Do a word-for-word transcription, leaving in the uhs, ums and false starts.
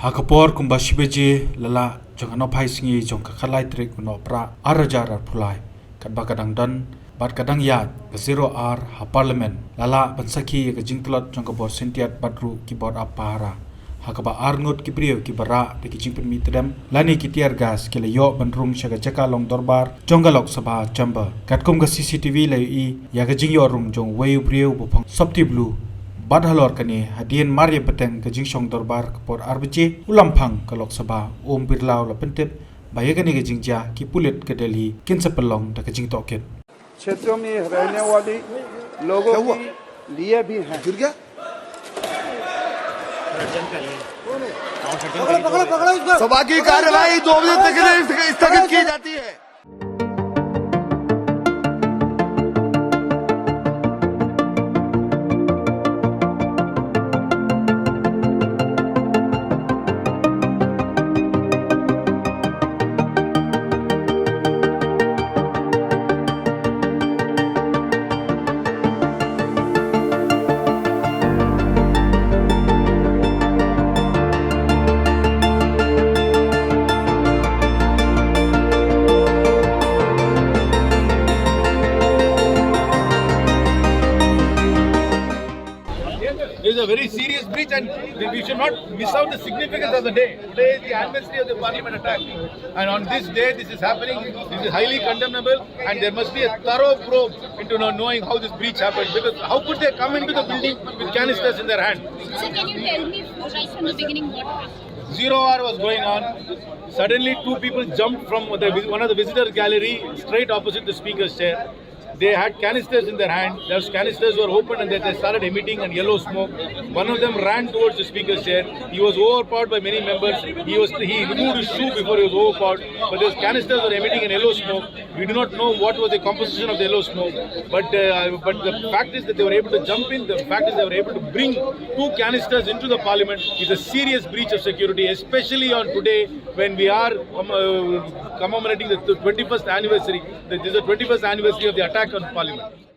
Ha ka por kumba shi baje la lah jong ka nohphai sngi jong ka khatlai tarik u Nohprah ar hajar arphew lai, katba ka dang don bad ka dang ïaid ka zero hour ha Parliament, la lah ban sakhi ïa ka jingtlot jong ka bor syntiat bad ruh ki bor ap pahara, ha kaba arngut ki briew kiba rah da ki jingpynmih tdem lane ki tear gas ki la ïoh ban rung sha ka jaka long dorbar jong ka Lok Sabha Chamber. Katkum ka C C T V la ïohi ïa ka jingïoh rung jong uwei u briew ba phong sopti blue. Bad halor kane, hadien mar ïa bteng ka jingshong dorbar ka por ar baje, u lamphang ka Lok Sabha, Om Birla, u la pyntip ba ïa kane ka jingjia ki pulit ka Delhi kin sa pynlong da ka jingtohkit. क्षेत्रों में रहने वाले लोगों क्या हुआ? के लिए भी हैं। गिर गया? पकड़ो, पकड़ो, पकड़ो इसको। सभा की कार्यवाही दो बजे तक के लिए स्थगित की जाती है। It's a very serious breach, and we should not miss out the significance of the day. Today is the anniversary of the Parliament attack, and on this day, this is happening. This is highly condemnable, and there must be a thorough probe into know- knowing how this breach happened. Because how could they come into the building with canisters in their hand? Sir, can you tell me right from the beginning what happened? Zero hour was going on. Suddenly, two people jumped from the, one of the visitor gallery straight opposite the speaker's chair. They had canisters in their hand. Those canisters were opened and they, they started emitting and yellow smoke. One of them ran towards the speaker's chair. He was overpowered by many members. He was he removed his shoe before he was overpowered. But those canisters were emitting an yellow smoke. We do not know what was the composition of the yellow smoke. But uh, but the fact is that they were able to jump in. The fact is they were able to bring two canisters into the parliament is a serious breach of security, especially on today when we are um, uh, commemorating the twenty-first anniversary. This is the twenty-first anniversary of the attack on parliament.